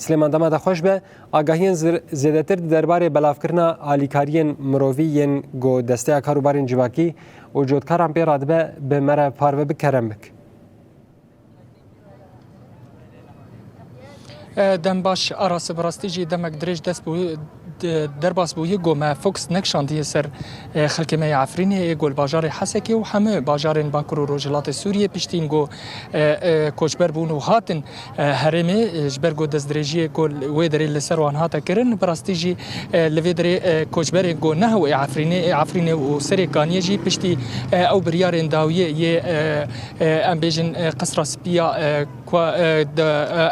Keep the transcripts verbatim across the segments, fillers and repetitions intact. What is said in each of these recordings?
Silêman, dema te xweş be. Agahiyên zir-, zêdetir di derbarê belavkirina alîkariyên mirovî yên ku Desteya Kar û Barên Civakî û cotkaran pê radibe, bi me re parve bik, kerem bik. E, dem baş, Aras, bi rastî jî demek dirêj dest bû, de-, derbas bûyî ku me fokus nekişandiye ser, e, xelkê me yê Efrînê, ê ku li bajarê Hesekê û hemû bajarên Bakur û Rojhilatê Sûriyê piştî ku, e, e, koçber bûn û hatin, e, herêmê, e, ji ber ku destdirêjiyê ku wê derê li ser wan hate kirin, bi rastî jî, e, li vê derê, e, koçberên ku ne hew ê Efrînê, ê Efrînê û Serê Kaniyê jî piştî, e, ew biryarên dawiyê yê, e, e, em bêjin, e, Qesra Spî ya, e, ku, e, di, e,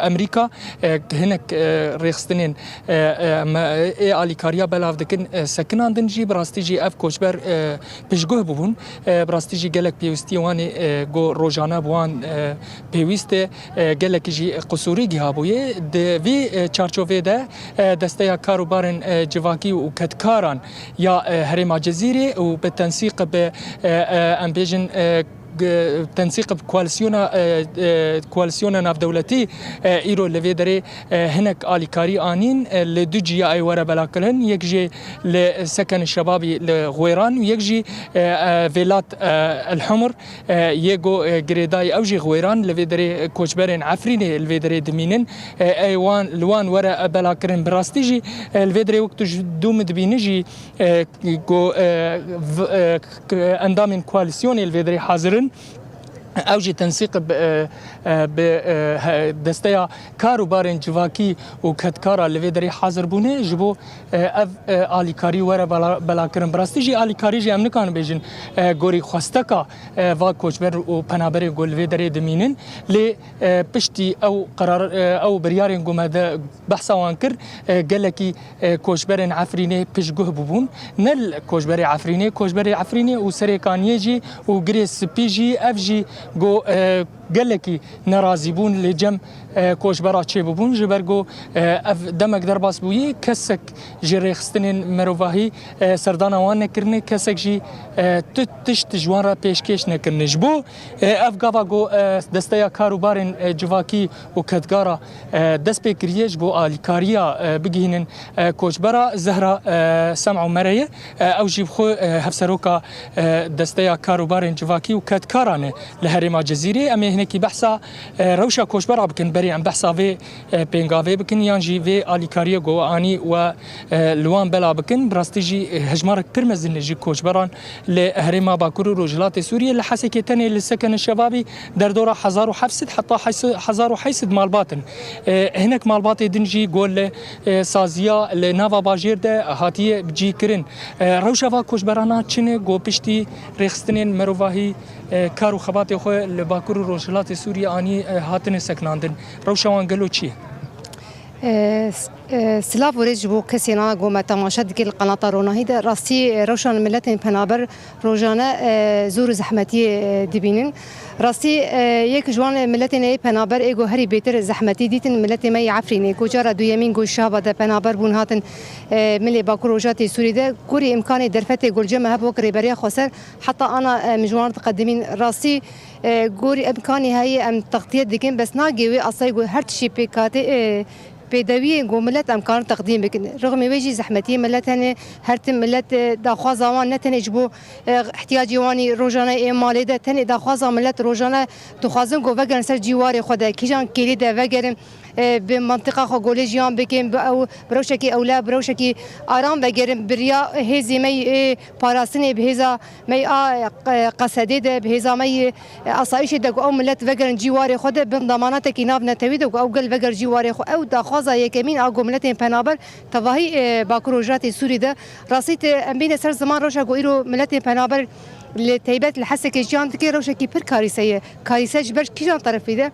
Amerîka, e, hinek, e, rêxistinên, e, e, me, ê alîkariya belav dikin, e, sekinandin jî, bi rastî jî ev koçber, e, piştguh bûbûn. E, bi rastî jî gelek pêwîstiyê wan ê, e, ku rojane bi wan, e, pêwîst e, e, gelekî jî qusûrî gihabûye. Di vî, e, çarçovê de, e, Desteya Kar û Barên, e, Civakî û Kedkaran ya, e, Herêma Cizîrê û bi tensîq bi, e, e, em bêjin, e, g-, tensîq bi koalîsyona, e, e, koalîsyona navdewletî, e, îro li vê derê, e, hinek alîkarî anîn, e, li du ciyayê were belakirin. Yek jê li Seken Şebabî li Xwêran û yek jî, e, e, Vêlat, e, El Humr, e, yê ku, e, girêdayî ew jî Xwêran li vê derê, e, koçberên Efrînê li vê derê dimînin. E, ê wan, li wan were, e, belakirin. Bi rastî jî, e, li vê derê wek tu ji dû min dibînî jî, e, ku, e, v-, e, k-, endamên koalîsyonê li vê derê hazir in. Ew jî tensîq bi, e, e, bi, e, he-, Desteya Kar û Barên Civakî û Kedkara li vê derê hazir bûne ji bo, e, ev, e, alîkarî were bela-, belakirin. Bi rastî jî alîkarî jî em nikarin bêjin, e, gorî xwesteka, e, va koçber û penaberên ku li vê derê dimînin. Lê, e, piştî ew qerar, e, ew biryarên ku me de behsa wan kir, e, gelekî, e, koçberên Efrînê piştguh bûbûn. Ne li koçberê Efrînê, koçberê Efrînê û Serê Kaniyê jî û Girê Spî jî, ev jî ku, e, gelekî nerazî bûn li cem, e, koçbera çêbûbûn, ji ber ku, e, ev demek derbas bûyî, kesek ji rêxistinên mirovahî, e, serdana wan nekirine, kesek jî, e, tu tişt ji wan re pêşkêş nekirine. Ji bo, e, ev gava ku, e, Desteya Kar û Barên, e, Civakî û Kedkara, e, dest pê kiriye ji bo alîkariya, e, bigihînin, e, koçbera, Zehra, e, Sem'û Mere ye. E, ew jî bi xwe, e, hevseroka, e, Desteya Kar û Barên Civakî û Kedkaran e li herêma Cizîrê. Em ê hinekî behsa, e, rewşa koçbera bikin, berî em behsa vê, e, pêngavê bikin yan jî vê alîkariyê ku we anî we, e, li wan bela bikin. Bi rastî jî, e, hejmarek pir mezin e ji koçberan li herêma Bakur û Rojhilatê Sûriyê, li Hesekê tenê li Seken Şebabî derdora hezar û heft sed heta hezar û heyt sed malbat in. E, hinek malbatê din jî ku li, e, saziya li nava bajêr de hatiye cî kirin. E, rewşa va koçberana çi ne ku piştî rêxistinên mirovahî, e, kar û xebatê xwe li Bakur û Rojhilatê Sûriyê anî, e, hatine sekinandin? Rewşa wan gelo çi ye? E, s-, e, silav û rêz ji bo kesên a ku me temaşe dike li qenata Ronahî de. Rastî, e, rewşa miletên penaber rojane, e, zor û zehmetiyê, e, dibînin. Rastî, e, yek ji wan miletên ê penaber ê ku herî bêtir zehmetî dîtin, miletê me yê Efrînê, ku cara duyemîn ku şaba de penaber bûn hatin, e, milê Bakur Rojatê Sûrî de, gorî îmkanê derfetê ku li cem me hebû wek Rêberiya Xweser, heta ana, e, min ji wan re diqedimîn. Rastî, e, gorî îmkanê heye em textiyet dikin, bes nagê wê asayî ku her tiştî pêk hatê, e, pêdewiyên ku milet em karin teqdîm bikin. Rixmê wê jî zehmetiyê milet hene, her tim milet, e, daxwaza wan ne tenê ji bo, e, ihtiyacê wan î rojane ê malê de, tenê daxwaza milet rojane dixwazin ku vegerin ser cîwarê xwe de, kîjan kêlî de vegerin, e, bi mantiqa xwe golê jiyan bikin, bi ew, bi rewşekî ewle, bi rewşekî aram vegerin, bi riya hêzê me yê, e, parastinê, bi hêza me yê a, e, qesedê de, bi hêza me yê, e, asayîşê de ku ew milet vegerin cîwarê xwe de, bin damanatekî nav netewî de ku ew gel veger cîwarê xwe. Ew daxwaza yekemîn a ku miletên penaber tevahî, e, Bakur Rojhilatê Sûrî de. Rastî te em bîne ser ziman, rewşa ku îro miletên penaber li teybet li Hesekê jiyan dike, rewşekî pir karîse ye. Karîse ji ber kîjan terefî de?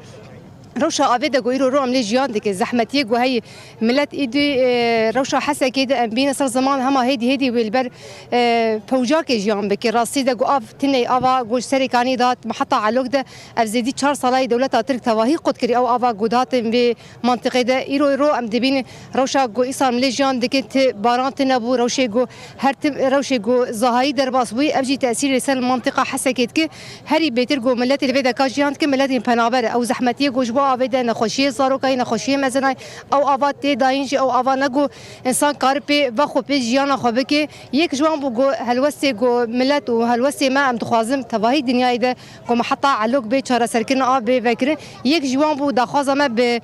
Rewşa avê de ku îro ro em lê jiyan dike, zehmetiyê ku heye, milet îdî, e, rewşa Hesekê de em bîne ser ziman hema hêdî hêdî wê li ber, e, fewcakê jiyan bike. Rastî de ku av tinê, ava ku ji Serê Kaniyê dihat, me heta Elok de ev zêdî çar sala yê dewleta Tirk tevahî qut kirî ew ava ku dihatin vê mantiqê de. Îro ro em dibînin rewşa ku îsan milê jiyan dikin, ti baran tune bû, rewşê ku her tim, rewşê ku zahayî derbas bûyî, ev jî tesîrê li ser mantiqa Hesekê dike. Herî bêtir ku miletê li vê deka jiyan dike, miletên penaber e. Ew zehmetiyê ku ji bo Avê de nexweşiyê zarokayê, nexweşiyê mezenayê, ew ava tê dayîn jî, ew ava ne ku însan karibe vexwe pê jiyana xwe bike. Yek ji wan bû ku helwestê ku milet û helwestê me em dixwazin tevahî dinyayê de ku me heta elok bê çareserkirin, av bê vekirin. Yek ji wan bû daxwaza me bi,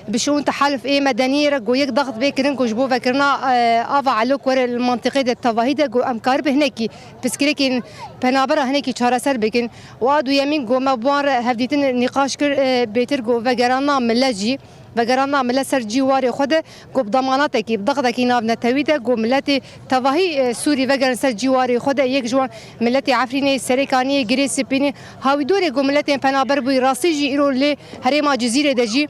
bi şûn tehaluf ê medeniyê re ku yek daxt bê kirin ku ji bo vekirina, e, ava elok were li mantiqê de tevahî de ku em karibin hinekî pirsgirêkên penabera hinekî çareser bikin. Û a duyemîn ku me bi wan re hevdîtin nîqaş kir, e, bêtir ku vegerandina milet jî, vegerandina milet ser cî warê xwe de ku bi demanatekî, bi dexdekî navnetewî de ku miletê tevahî, e, Sûrî vegerin ser cî warê xwe de, yek ji wan miletê Efrînê, Serêkaniyê, Girê Sipînê, hawîdorê ku miletên penaber bûyî, rastî jî îro lê herêma Cizîrê de jî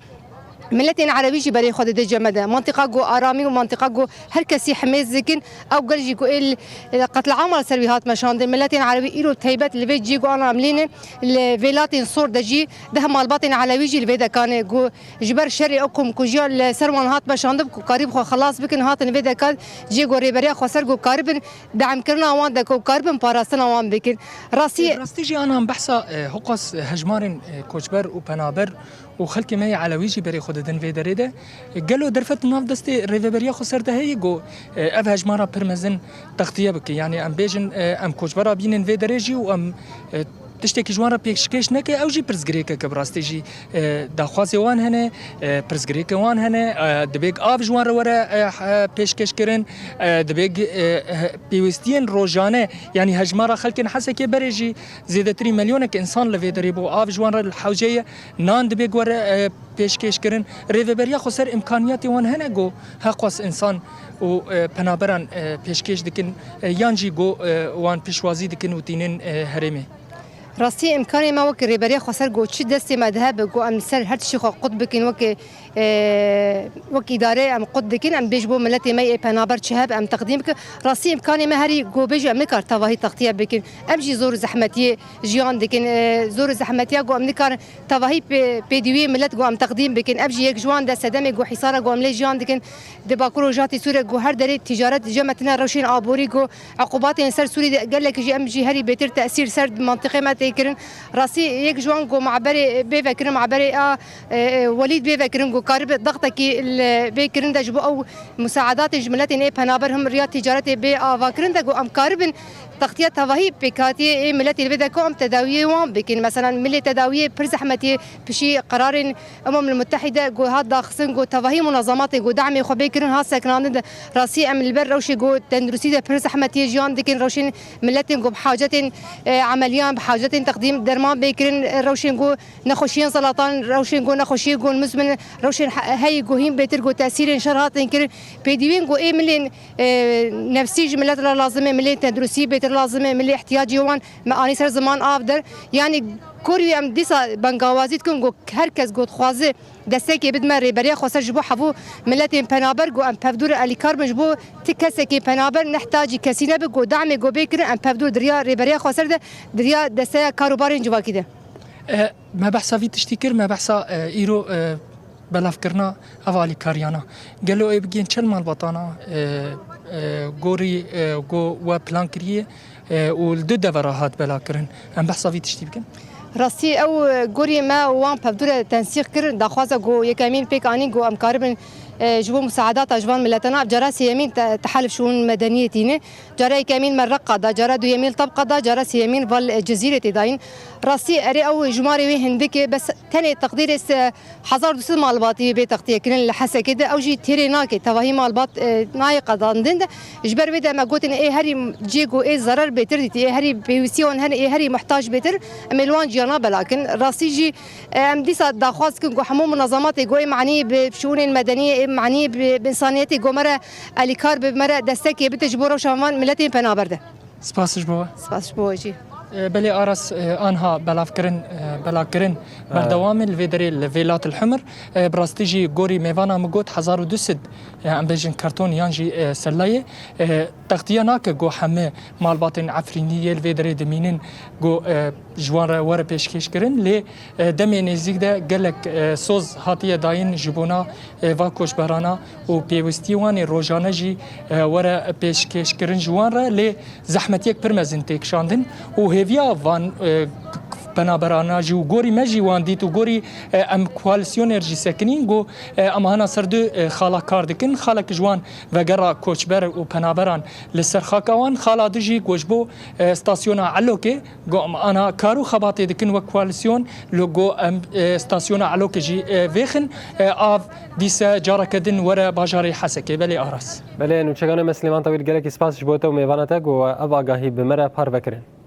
miletên erebî jî berê xwe dide cem me de. Mantiqa ku aramî û mantiqa ku her kesî himêz dikin, ew gel jî ku ê li, e, qetliama li ser wî hat meşandin. Miletên erebî îro taybet li vê cihê ku ana em lê ne, li vêlatên sor de jî deh malbatên elewî jî li vê dekan e ku ji ber şerê ew komkujiya li ser wan hat meşandin ku karîb xwe xelas bikin, hatin vê dekan cihê ku Rêberiya Xweser ku karibin de'mkirina wan de ku karibin parastina wan bikin. Rastî Rastî jî ana em behsa, e, hiqas hejmarên, e, koçber û penaber û xelkê me yê elewî jî berê xwe didin vê derê de. Gelo derfet nav destê Rêveberiya Xweser de heye ku, e, ev hejmara pir mezin textiye bike? Yanî em bêjin, e, em koçbera bînin vê derê jî û em, e, tiştekî ji wan re pêşkêş neke, ew jî pirsgirêkeke bi rastî jî, e, daxwazê wan hene, e, pirsgirêkê wan hene, e, dibêk av ji wan re were, e, he-, pêşkêş kirin, e, dibêk, e, he-, pêwîstiyên rojane, yanî hejmara xelkên Hesekê berê jî zêdetirî milyonek însan li vê derê bû, av ji wan re li hewce ye. Nan dibê ku were, e, pêşkêş kirin. Rêveberiya Xweser îmkaniyatê wan hene ku heqwas însan û, e, penaberan, e, pêşkêş dikin, e, yan jî ku, e, wan piştwazî dikin û tînin, e, herêmê? Rastî îmkanê me wek Rêberiya Xweser ku çi destê me de hebe ku em li ser her tiştî xwe qut bikin, wek, e, wek îdare em qut dikin, em bê ji bo miletê me yê penaber çi hebe em teqdîm bikin. Rastî îmkanê me herî ku bêjî em nikar tevahî textiye bikin. Em jî zor û zehmetiyê jiyan dikin. E, zor û zehmetiya ku em nikarin tevahî pê-, pêdiviyê milet ku em teqdîm bikin. Ev jî yek ji wan de sedemê ku hîsara ku em lê jiyan dikin. Di Bakur Rojhatî Sûrê ku her derê ticaret cem me tine rewşên aborî ku eqûbatên ser Sûrî de gelekî jî em jî herî bêtir tesîr ser mantiqê me tê kirin. Rastî yek ji wan ku maberê bê vekirin, maberê a, e, e, Welîd bê vekirin ku karibe daxtekî li bê kirin de ji bo ew musaedatê ji miletên ê penaber him riya ticaretê bê avakirin de ku em karibin Textiya tevahî pêkhatiyê ê miletê li vê de ku em tedawiyê wan bikin. Meselan, milê tedawiyê pir zehmetî ye, pişî qerarên Umem Mutehîde ku hat daxistin ku tevahî munazamatê ku demê xwe bê kirin hat sekinandin de rastî em li ber rewşê ku tenduristî de pir zehmetî ye jiyan dikin, rewşên miletên ku bi hacetên, e, emeliyan, bi hacetên teqdîm derman bê kirin, e, rewşên ku nexweşiyên zelatan, rewşên ku nexweşiyê ku mizmin, rewşên he-, heyî ku hîn bêtir ku tesîrên şer hatin kirin, pêdivên ku ê milên e, nefsî ji milet re lazim e, milê tenduristî bêtir lazim e, milê ihtiyacê wan me anî ser ziman av der. Yanî kurî em dîsa bengawazî dikin ku her kes ku dixwaze destekê bidime Rêberiya Xweser ji bo hevû miletên penaber ku em pevdûr alîkar bin ji bo ti kesekê penaber nehtacî kesî nebe ku demê ku bê kirin em pevdûr diriya Rêberiya Xweser de diriya desteya karûbarên civakî de. E, me behsa vî tiştî kir, me behsa, e, îro, e, belavkirina ev alîkariyana. Gelo ê bigihên çend malbatana, e, e, gorî, e, go we plan kiriye, e, û li du devera hat belakirin? Em behsa vî tiştî bikin. Rastî ew, e, gorî me wan pevdûre tensîq kir, daxwaza ku yekemîn pêk anîn ku em karibin, e, ji bo musaedata ji van miletana, ev cara sêyemîn te-, tehalif şûn medeniyê tîne. Cara yekemîn me Reqa da, cara duyemîn Tebqa da, cara sêyemîn val, e, Cizîrê tê dayîn. Rastî erê ew jimarê wê hindik e, bes tenê teqdîrê se-, hezar du sed malbatî bê textiyekirin li Hesekê de, ew jî têrê nake, tevahî malbat, e, nayê qedandin de. Ji ber vê de me gotin ê herî cê ku ê zerer bêtir dîtî, ê herî pêwîstî wan hene, ê herî muhtac bêtir, em ê li wan ciyana belakin. Rastî jî, e, em dîsa daxwaz dikin ku hemû munazamatê ku ê manî bi şûnên medenî, ê manî bi, bi însaniyetê ku me re alîkar bi, me re destekê bide ji bo rewşa van miletên penaber de. Spas ji bo we. Spas ji bo we jî. E, belê Aras, e, anha belavkirin, e, belakirin berdewam e li vê derê li Vêlat el Humr. E, bi rastî jî gorî mêvana min got hezar û du sed, e, em bêjin karton yan jî, e, sellayê, e, textiye nake ku hemî malbatên Efrînî yê li vê derê dimînin ku, e, ji wan re were pêşkêş kirin. Lê, e, demê nêzîk de gelek, e, soz hatiye dayîn ji bona, e, va koçberana û pêwîstî wan ê rojane jî, e, were pêşkêşkirin ji wan re, lê zehmetiyek pir mezin tê kişandin û hêviya van, e, Penaberana jî û gorî me jî wan dît û gorî, e, em koalîsyonê jî sekinîn, got, e, em ana ser du, e, xala kar dikin. Xalek ji wan vegera koçber û penaberan li ser xaka wan, xala du jî got ji bo, e, stasyona Elokê, got em ana kar û xebatê dikin wek koalîsyon, lo got em, e, stasyona Elokê jî, e, vêxin, e, av dîse careke din were bajarê Hesekê. Belê Aras. Belê, nûçegane me Silêman Tawîl, gelekî spas ji bo te û mêvana te ku ev agahî bi me re parve kirin.